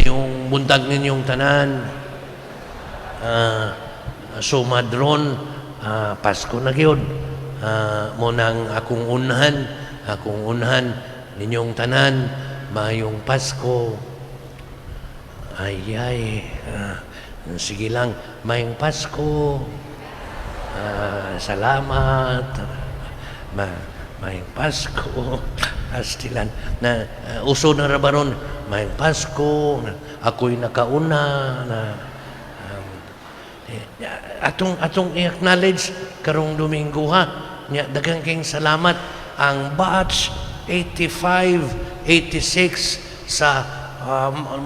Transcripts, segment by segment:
Mayong buntag ninyong tanan. Sumadron, Pasko na gyud. Mo nang akong unhan ninyong tanan, mayong Pasko. Ay ay, sige lang, mayong Pasko. Salamat. Mayong Pasko. Astilan na uso na ra baron, mayong Pasko, na, ako'y nakauna na atong i-acknowledge karong Domingo, ha. Nya daghang kayong salamat ang batch 85 86 sa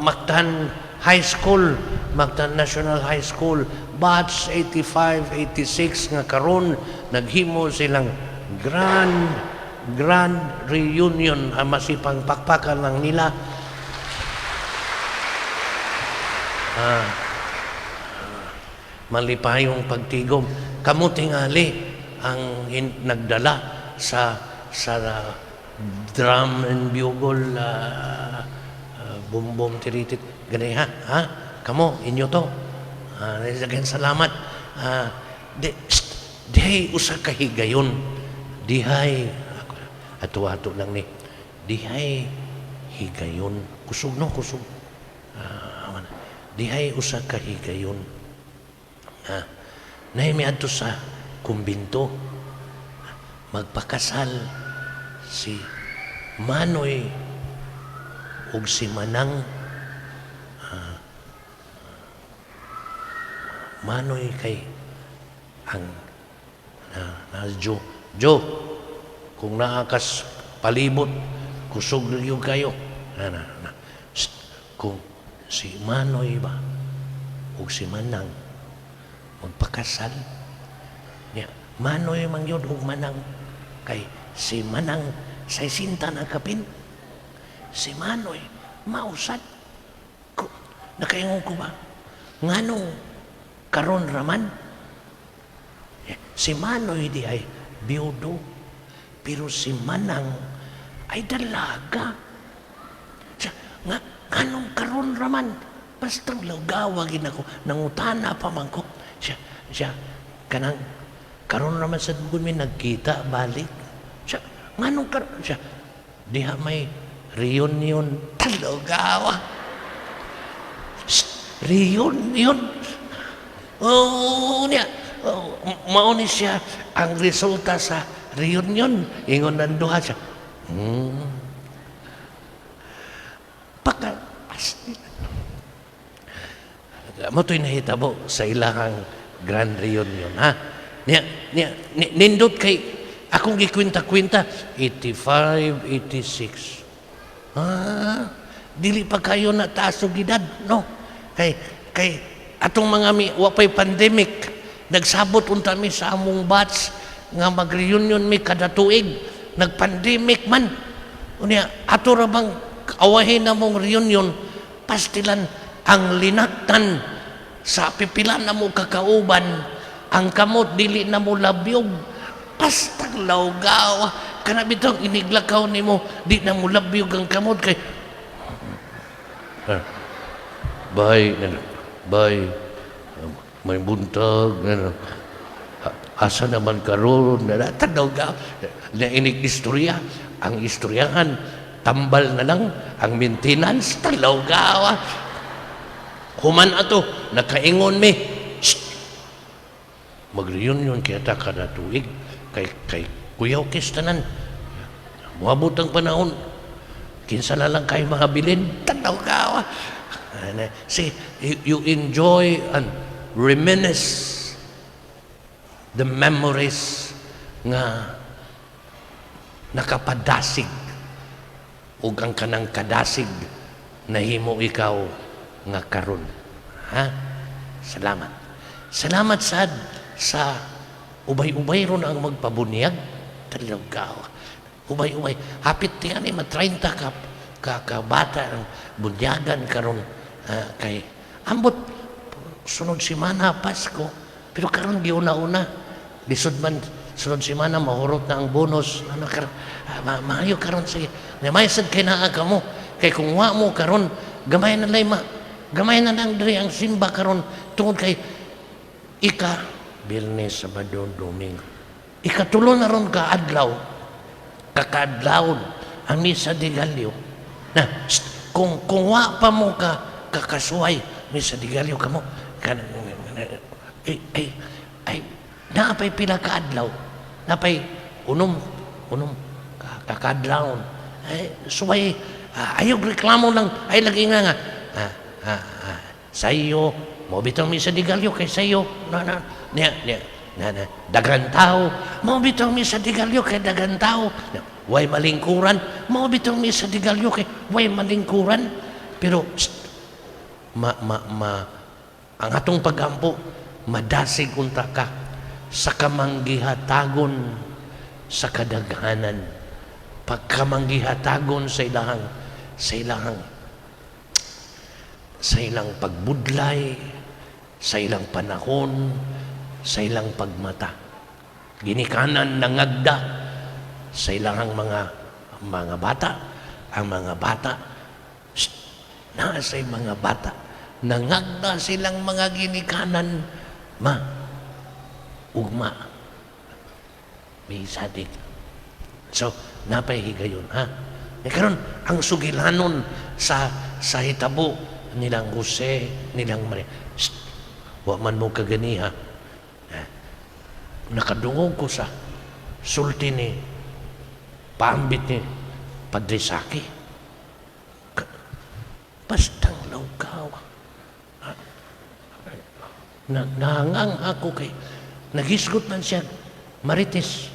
Mactan High School, Mactan National High School, batch 85 86 nga karon naghimo silang grand grand reunion. Ang masipang pakpakan lang nila. Malipayong pagtigom. Kamo tingali ang nagdala sa drum and bugle, bum bum tiritit gani, ha, ha. Kamo, inyo to. Again, salamat. Di shh, dihay usa ka higayon, dihay ato ato lang ni, dihay higayon, kusog, no, kusog. Dihay usa ka higayon. Nay miadto sa kumbinto, magpakasal si Manoy ug si Manang. Manoy kay ang na Jo Jo, kung naa kas palibot, kusog na gyud kayo na, na, na. Shh, kung si Manoy ba ug si Manang magpakasal niya, Manoy man gyud ug Manang, kay si Manang 60 na kapin, si Manoy mausad ko. Nakaingon ko ba, nganong karon raman? Eh, si Manoy di ay biyudo, pero si Manang ay dalaga. Siya, nga, nganong karon raman? Basta lawgawa gid ako, nangutana pa man ko. Siya, siya, kanang, karon raman sa dugon mi nagkita balik. Siya, nganong karon? Siya, diha may reunion. Talagawa. Shh, reunion. Oh, niya. Oh, mao ni siya ang resulta sa reunion. Ingon ng duha siya. Paka, asti. Mo to'y nahitabo sa ilahang grand reunion, ha? Niya, niya, nindot kay akong gikwenta-kwenta, 85, 86. Dili pa kayo na taas og edad, no? Kay atong mga mi, wa pa'y pandemic, nagsabot unta mi sa among batch nga mag-reunion mi kada tuig, nag-pandemic man. Unya, ato ra bang awahin na mong reunion, pastilan ang linaktan sa pipila na mo kakauban, ang kamot dili na mo labyog, pastang lawgaw kana bitong iniglakaw nimo, di na mo labyog ang kamot kay bye bye, may buntag. Asa naman karon na tanaw ka na inig istorya, ang istoryahan tambal na lang ang maintenance. Talaw ka. Human ato, nakaingon mi, "Shh! Mag-reunion kaya ta kada tuig kay kuyaw kis tanan. Moabot ang panahon, kinsa na lang kay mga bilin." Tanaw ka. See, you enjoy and reminisce the memories nga nakapadasig ug ang kanang kadasig nahimo ikaw nga karon, ha. Salamat, salamat sad sa ubay-ubay ron ang magpabunyag. Talagaw, ubay-ubay, hapit tiyan ma 30 ka ka kabata ang bunyagan karon. Kay ambot sunod semana Pasko, pero karon giuna-una, lisod man sunod semana, mahurot na ang bonus ano karon. Maayo karon, sige. Nya may sad kay naa kamo, kay kung wa mo karon Gamay na lang ma. Gamay na lang diri ang simba karon tungod kay ika Biyernes, Sabado, Domingo. Ikatulo na ron ka adlaw, kakaadlawon ang Misa de Gallo. Na, shh, kung wa pa mo ka kakasuway, Misa de Gallo ka mo, kan, ay, ay, ay, naapay pila ka adlaw, napay unom kakadlawon. Ay, suway, ayog reklamo lang, ay lagi nga nga, sayo, mo bitong Misa de Gallo kay sayo, na, na, niya, niya, na, na, daghan tao, mao bitong Misa de Gallo kay daghan tao, na, way malingkuran, mao bitong Misa de Gallo kay way malingkuran. Pero, shh, ma, ma, ma, ang atong pagampo, madasig unta ka sa kamanggihatagon sa kadaghanan, pagkamanggihatagon sa ilang pagbudlay, sa ilang panahon, sa ilang pagmata. Ginikanan nangagda sa ilang mga bata, ang mga bata, shh, naa say mga bata, nangagda silang mga ginikanan, ma, ugma, may sadik. So, napay higayon, ha? E karon ang sugilanon sa hitabo nilang Jose, nilang Maria. Shh, wa man mo kaganiha. Ha? Nakadungog ko sa sulti ni paambit ni Padre Saki. Bastang lawgaw. Ha? Nangang ako kay nagisgot man siya Marites.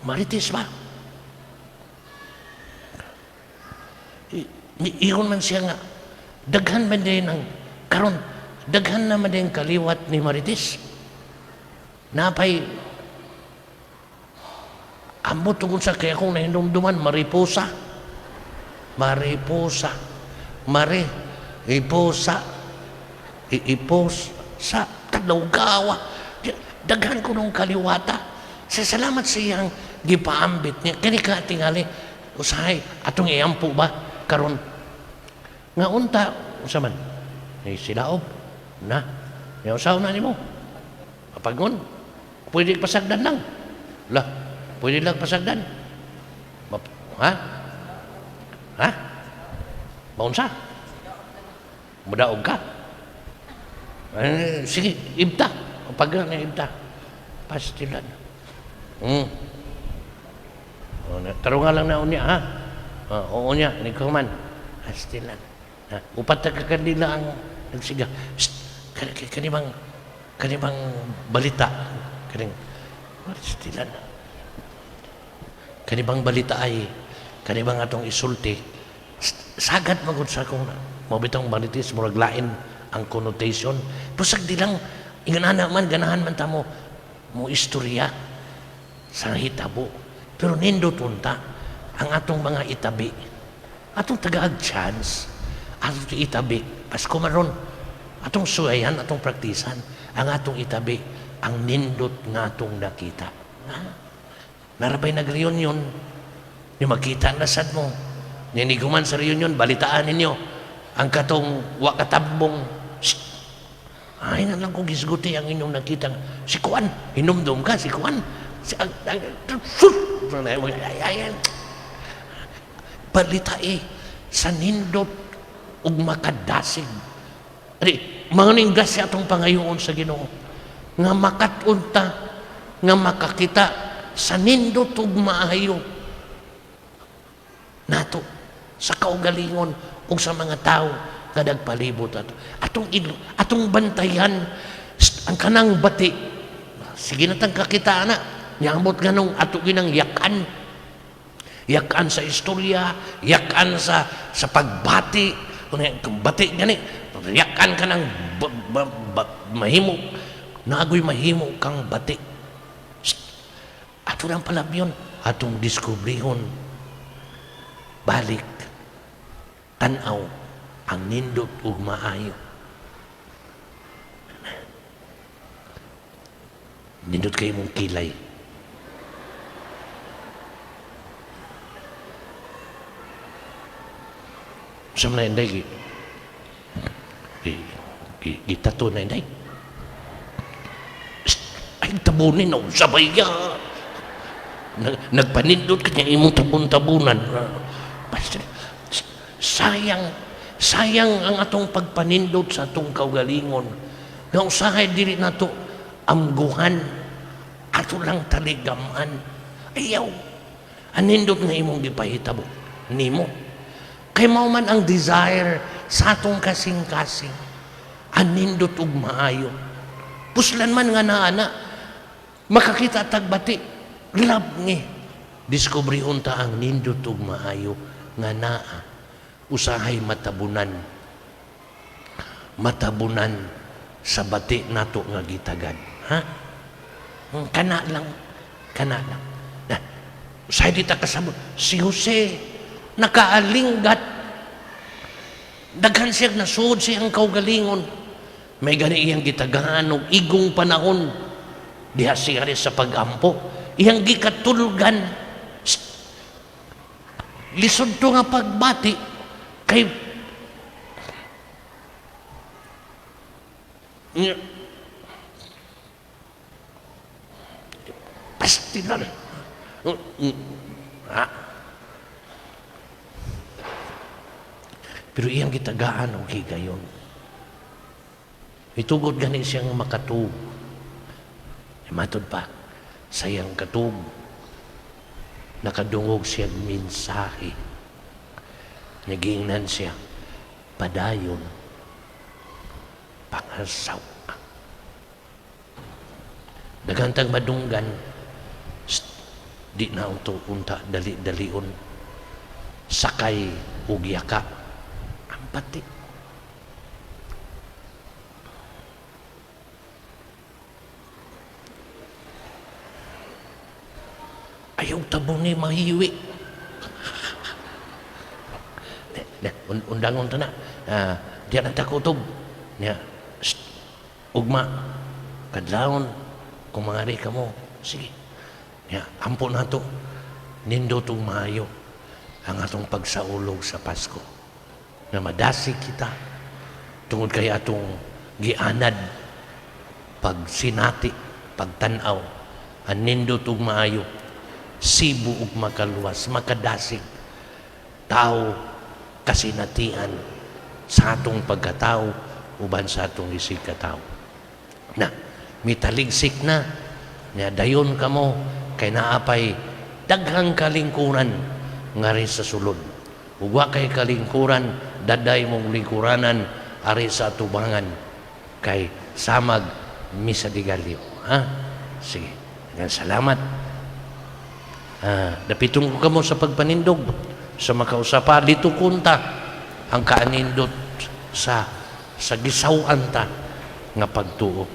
Marites ba? Iyon man siya nga daghan man din ang karon, daghan na man din kaliwat ni Marites. Napay ambot tungkol sa kaya akong nahinumduman, Mariposa. Mariposa. Mari, iposa. Iposa. Talawgawa. Daghan ko nung kaliwata. Sa salamat sa iyang gipaambit niya. Kani ka tingali, usahay, atong iampo ba? Karon nga unta, unsa man? Ni silaob. Na. Ni usaw na nimo. Mapagon. Pwede pasagdan lang. Lah, pwede lang pasagdan. Ha? Ha? Maunsa? Mudaog ka? Sige, ibta. Pag na ibta. Pastilan. O, na, tarungan lang na unya, ha? O, oo niya, ni kuman. Pastilan. Ha? Upat na kakandila ang nagsiga. Shh! Kanibang balita. Kaning, pastilan. Kanibang balita ay, kanibang atong isulti. Sagad magud sa akong, mabitong marites, murag lain ang connotation. Pusag di lang, inganana man, ganahan man tamo, mo istorya sa hitabo. Pero nindot unta ang atong mga itabi. Atong tagaag chance, atong itabi. Pasko maron, atong suwayan, atong praktisan, ang atong itabi, ang nindot nga atong nakita. Ha? Narabay nag-reunion, ni makita na sad mo. Niniguman sa reunion, balitaan ninyo, ang katong wakatambong, shh, ay na lang kung gisguti ang inyong nakita. Si Kuan, hinumdum ka, si Kuan. Si, ang, sus! Ay, ay, ay. Balita sa nindot ug makadasig. Adi, mga ninggas sa atong pangayoon sa Ginoo nga makat-unta, nga makakita sa nindot ug maayo nato sa kaugalingon ug sa mga tawo nga nagpalibot ato. Atong bantayan ang kanang bati. Sige na tang kakita na. Niambot ganong ato ginang yakan. Yakan sa istorya, yakan sa pagbati. Kung bati gani, yakan ka ng mahimo. Naagoy mahimo kang bati. Shh. Ato nang palabyon, atong diskubrihon. Balik, tanaw, ang nindot ug maayo. Nindot kay mong kilay. Sa mga inday, gitato na inday. Ay, tabunin, no, sabay ya. Nagpanindot ka niya imong tabon-tabunan. Basta, sayang, sayang ang atong pagpanindot sa atong kaugalingon. Nga usahay dili nato amguhan, ato lang taligaman. Ayaw. Anindot nga imong gipahitabo nimo. Kay mao man ang desire sa atong kasing-kasing. Anindot og maayo. Puslan man nga naa na, makakita tagbati, love ni. Diskubrihon ta ang nindot og maayo nga naa. Usahay matabunan. Matabunan sa bati nato nga gitagad. Ha? Kana lang. Kana lang. Na, usahay di ta kasabot. Si Jose, nakaalinggat. Daghan siya nasuod siyang kaugalingon. May gani iyang gitagaan og igong panahon. Diha siya rin sa pag-ampo. Iyang gikatulgan. Shh. Lisod to nga pagbati. Kay pasti lang. Ha? Pero iyang gitagaan og higayon. Itugot gani siyang makatug. Matod pa, sa iyang katug, nakadungog siya mensahe. Nagingnan siya, padayon, pangasaw. Daghan tag madunggan, di na unto unta dali-dalion, sakay ug yaka, ang pati. Ayaw tabo ni mahiwi. Ne, undangon ta na. Diyan ang takutob. Nya, shh, ugma, kadlawon, kung mangari ka mo, sige. Nya, ampo na to. Nindot og maayo ang atong pagsaulog sa Pasko. Nga madasig kita tungod kay atong gianad pagsinati, pagtan-aw, ang nindot og maayo, sibo ug makaluwas, makadasig, tao kasinatian sa atong pagkatao uban sa atong isig katao. Na, mitaligsik na, nya dayon kamo kay naapay daghang kalingkuran ngari sa sulod. Ug wa kay kalingkuran, daday mong lingkuranan ari sa atubangan kay samag misa de gallo. Ha? Sige. Daghang salamat. Dapiton ko kamo sa pagpanindog sa makausapa dito kunta ang kaanindot sa gisaw-an ta nga pagtuo.